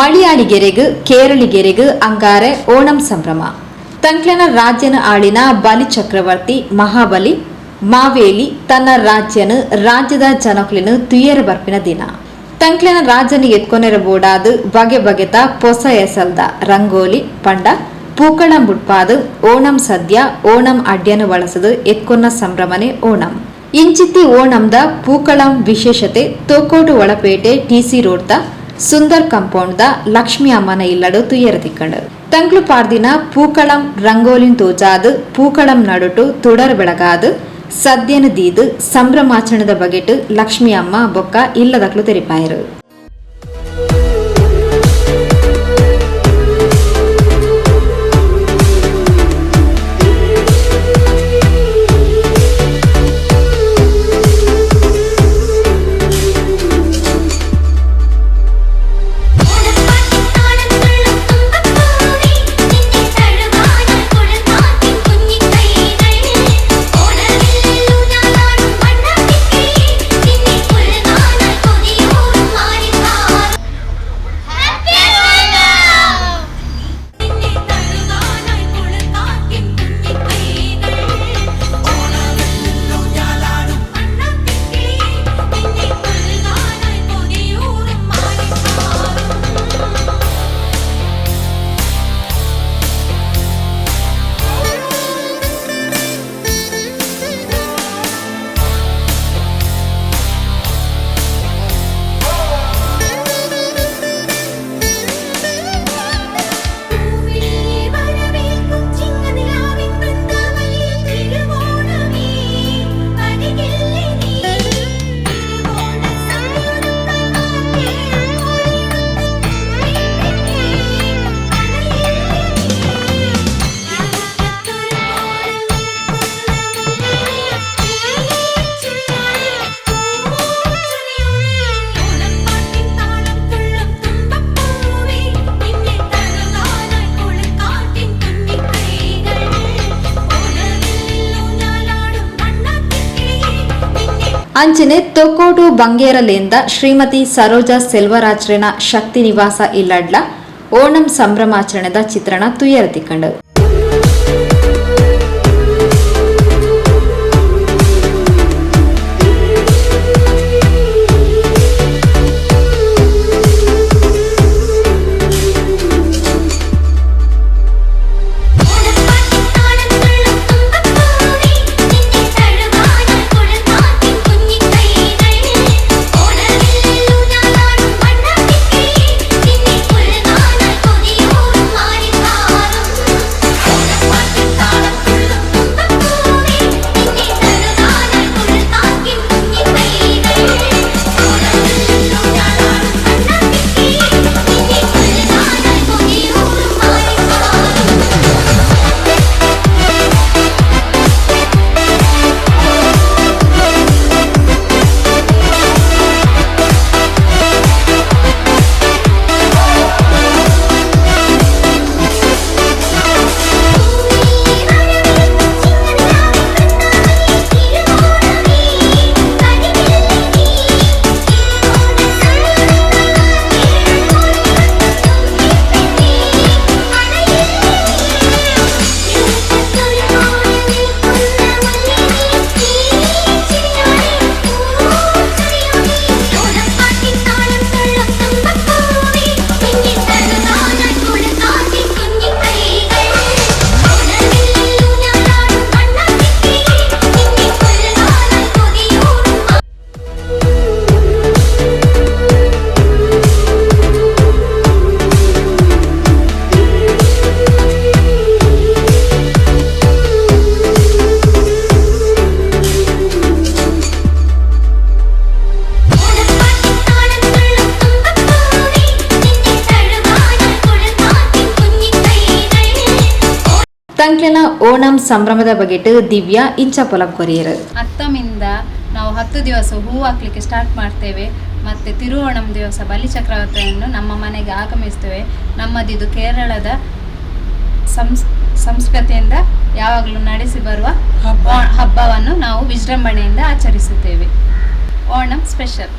ಮಲಯಾಳಿಗೆರೆಗ್ ಕೇರಳಿಗೆರೆಗ್ ಅಂಗಾರೆ ಓಣಂ ಸಂಭ್ರಮ. ತಂಕ್ಲೆನ ರಾಜ್ಯನ ಆಳಿನ ಬಲಿ ಚಕ್ರವರ್ತಿ ಮಹಾಬಲಿ ಮಾವೇಲಿ ತನ್ನ ರಾಜ್ಯನು ರಾಜ್ಯದ ಜನಕ್ಲೆನ್ ತುಯೆರೆ ಬರ್ಪಿನ ದಿನ. ತಂಕ್ಲೆನ ರಾಜ್ಯನ ಎತ್ಕೊನೆರ ಬೋಡಾದ್ ಬಗೆ ಬಗೆತ ಪೊಸ ಎಸಲ್ದ ರಂಗೋಲಿ ಪಂಡ ಪೂಕಳಂ ಬುಡ್ಪಾದ್ ಓಣಂ ಸದ್ಯ ಓಣಂ ಅಡ್ಯನ್ ಬಳಸದ್ ಎತ್ಕೊನ್ನ ಸಂಭ್ರಮನೆ ಓಣಂ. ಇಂಚಿತ್ತಿ ಓಣಂದ ಪೂಕಳಂ ವಿಶೇಷತೆ ತೋಕೋಟು ಒಳಪೇಟೆ ಟಿಸಿ ರೋಡ್ದ ಸುಂದರ್ ಕಾಂಪೌಂಡ್ ದ ಲಕ್ಷ್ಮಿ ಅಮ್ಮನ ಇಲ್ಲಡು ತುಯೆರ ತಿಕ್ಕಂಡು. ತಂಕ್ಲು ಪಾರ್ದಿನ ಪೂಕಳಂ ರಂಗೋಲಿನ್ ತೋಜಾದ್ ಪೂಕಳಂ ನಡುಟು ತುಡರ್ ಬೆಳಗಾದ್ ಸದ್ಯನ ದೀದ್ ಸಂಭ್ರಮಾಚರಣೆದ ಬಗೆಟ್ ಲಕ್ಷ್ಮಿ ಅಮ್ಮ ಬೊಕ್ಕ ಇಲ್ಲದಕ್ಲು ತೆರಿಪಾಯೆರು. ಅಂಚನೆ ತೊಕ್ಕೋಟು ಬಂಗೇರಲೇಂದ ಶ್ರೀಮತಿ ಸರೋಜಾ ಸೆಲ್ವರಾಜ್ರೆನ ಶಕ್ತಿ ನಿವಾಸ ಇಲ್ಲಡ್ಲ ಓಣಂ ಸಂಭ್ರಮಾಚರಣೆದ ಚಿತ್ರಣ ತುಯೆರ ತಿಕ್ಕಂಡು. ತಂಕ್ಲೆನ ಓಣಂ ಸಂಭ್ರಮದ ಬಗೆಟ್ ದಿವ್ಯಾ ಇಂಚ ಪೊಲಬು ಕೊರಿಯೆರ್. ಅತ್ತಮಿಂದ ನಾವು 10 ದಿವಸ ಹೂ ಹಾಕ್ಲಿಕ್ಕೆ ಸ್ಟಾರ್ಟ್ ಮಾಡ್ತೇವೆ. ಮತ್ತು ತಿರುವೋಣಂ ದಿವಸ ಬಲಿಚಕ್ರವರ್ತಿಯನ್ನು ನಮ್ಮ ಮನೆಗೆ ಆಗಮಿಸ್ತೇವೆ. ನಮ್ಮದಿದು ಕೇರಳದ ಸಂಸ್ಕೃತಿಯಿಂದ ಯಾವಾಗಲೂ ನಡೆಸಿ ಬರುವ ಹಬ್ಬವನ್ನು ನಾವು ವಿಜೃಂಭಣೆಯಿಂದ ಆಚರಿಸುತ್ತೇವೆ. ಓಣಂ ಸ್ಪೆಷಲ್.